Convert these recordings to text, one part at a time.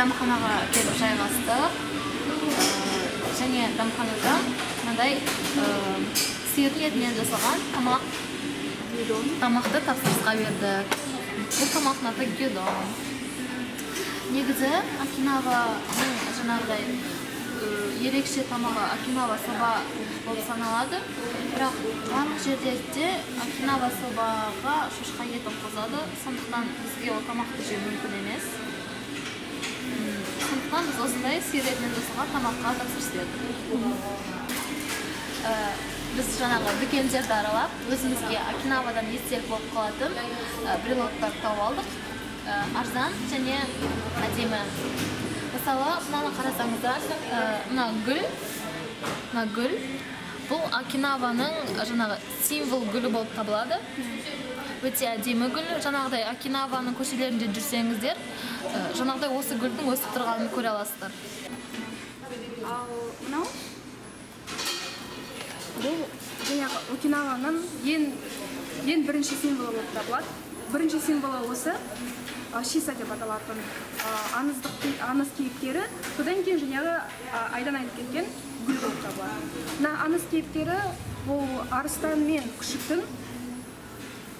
Дәмханаға келіп жайғастық. Және дәмханада мынандай сиырдың етінен жасалған тамақты тапсырысқа бердік. Бұл тамақтың аты гюдон. Негізі Окинаваның жаңағыдай ерекше тамағы Окинава соба болып саналады. Бірақ барлық жерде де Окинава собаға шошқа етін қосады. Сондықтан бізге ол тамақты жеу мүмкін емес. Сондықтан біз осындай сиыр етінен жасалған тамаққа тапсырыс бердік. Біз жаңағы дүкендерді аралап, өзімізге Окинавадан естелік болып қалатын брелоктар тауып алдық. Арзан және әдемі. Мысалы, мынаны қарасаңыздар, мына гүл, бұл Окинаваның жаңағы символ гүлі болып табылады. Өте әдемі гүл. Жаңағыдай Окинаваның көшелерінде жүрсеңіздер, жаңағыдай осы гүлдің өсіп тұрғанын көре аласыздар. Ал мынау бұл жаңағы Окинаваның ең бірінші символы болып табылады. Бірінші символы осы шиса деп аталатын аңыз кейіпкері. Содан кейін жаңағы айдан айтып кеткен гүл болып табылады. Мына аңыз кейіпкері бұл арыстан мен күшіктің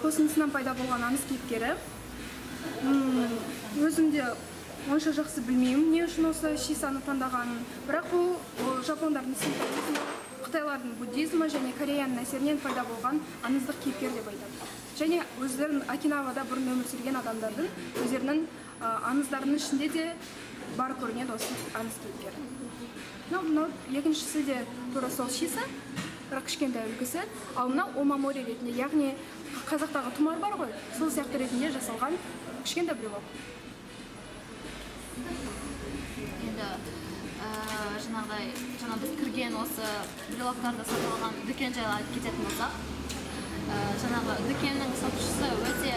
қосындысынан пайда болған аңыз кейіпкері. Өзім де онша жақсы білмеймін, не үшін осы шисаны таңдағанын. Бірақ бұл жапондардың синтоизмі, қытайлардың буддизмі және кореяның әсерінен пайда болған аңыздық кейіпкер деп айтады. Және өздерінің Окинавада бұрын өмір сүрген адамдардың өздерінің аңыздарының ішінде де бар көрінеді осы аңыз кейіпкері. Мынау екіншісі де тура сол шиса, бірақ кішкентай үлгісі. Ал мынау омамори ретінде, яғни қазақтағы тұмар бар ғой, сол сияқты ретінде жасалған кішкентай брелок. Енді жаңағыдай, жаңа біз кірген осы брелоктарды сатып алған дүкен жайлы айтып кететін болсақ, жаңағы дүкеннің сатушысы өте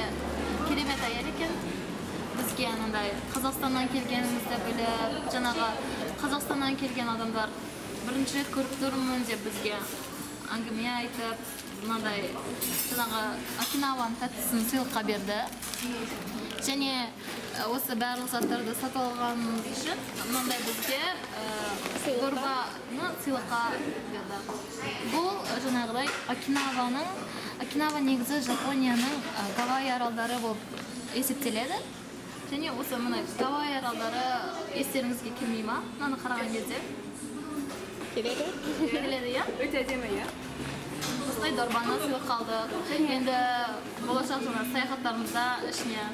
керемет әйел екен. Бізге анандай Қазақстаннан келгенімізді біліп, жаңағы Қазақстаннан келген адамдар бірінші рет көріп тұрмын деп бізге әңгіме айтып, мынандай жаңағы Окинаваның тәттісін сыйлыққа берді. Және осы барлық заттарды сатып алғанымыз үшін мынандай бізге дорбаны сыйлыққа берді. Бұл жаңағыдай Окинава негізі Жапонияның Гавайи аралдары болып есептеледі. Және осы мына Гавайи аралдары естеріңізге келмей ма? Мынаны қараған кезде. Келеді. Келеді, иә? Өте әдемі, иә? Осындай дорбаны сыйлыққа алдық. Енді болашақ жаңа саяхаттарымызда ішіне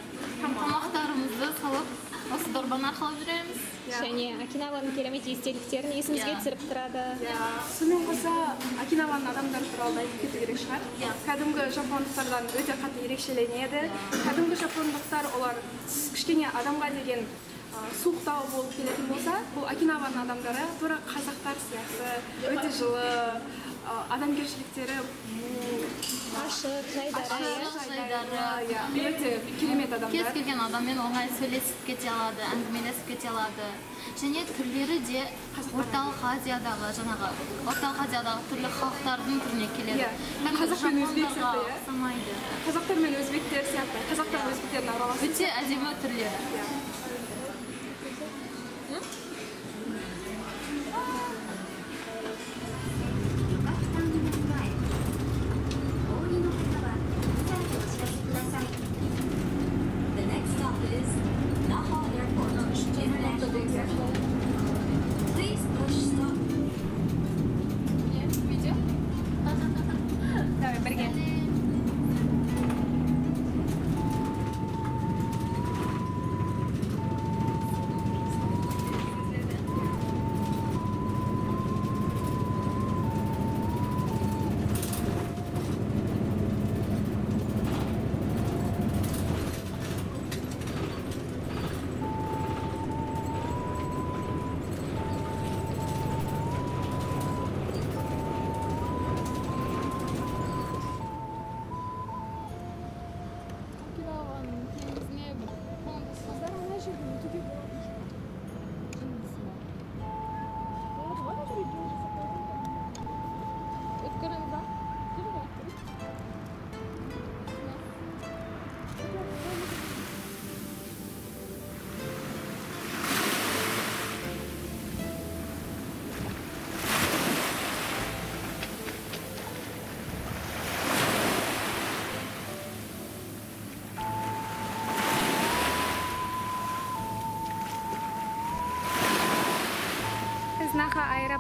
тамақтарымызды салып, осы дорбаны арқалап жүреміз. Және Окинаваның керемет естеліктерін есімізге түсіріп тұрады. Сонымен қоса Окинаваның адамдары туралы да айтып кету керек шығар. Кәдімгі жапондықтардан өте қатты ерекшеленеді. Кәдімгі жапондықтар олар кішкене адамға деген суықтау болып келетін болса, бұл Окинаваның адамдары тура қазақтар сияқты өте жылы, адамгершіліктері мол, ашық, жайдары, иә, өте керемет адамдар. Кез келген адаммен оңай сөйлесіп кете алады, әңгімелесіп кете алады. Және түрлері де Орталық Азиядағы, жаңағы Орталық Азиядағы түрлі халықтардың түріне келеді. Иә, қазақ пен өзбек сияқты, иә? Ұқсамайды. Қазақтар мен өзбектер сияқты, қазақтар өзбектердің араласы. Өте әдемі түрлері. Иә.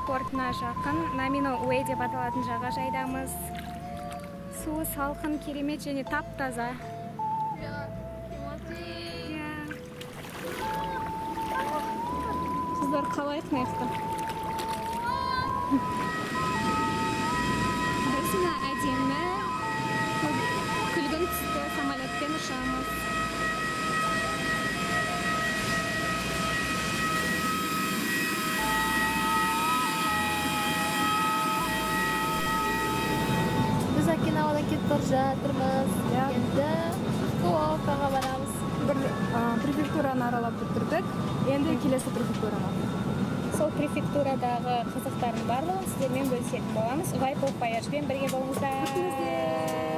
портына жақын Намино Уэ деп аталатын жағажайдамыз. Суы салқын, керемет және тап-таза. Қыздар, қалайық мына жақта. Біз мына әдемі күлгін түсті самолетпен ұшамыз. Біз Окинавадан кетіп бара жатырмыз. Енді Фукуокаға барамыз. Бір префектураны аралап бітірдік. Енді келесі префектураға. Сол префектурадағы қызықтардың барлығын сіздермен бөлісетін боламыз. Вайп оф Вояжбен бірге болыңыздар. Күтіңіздер.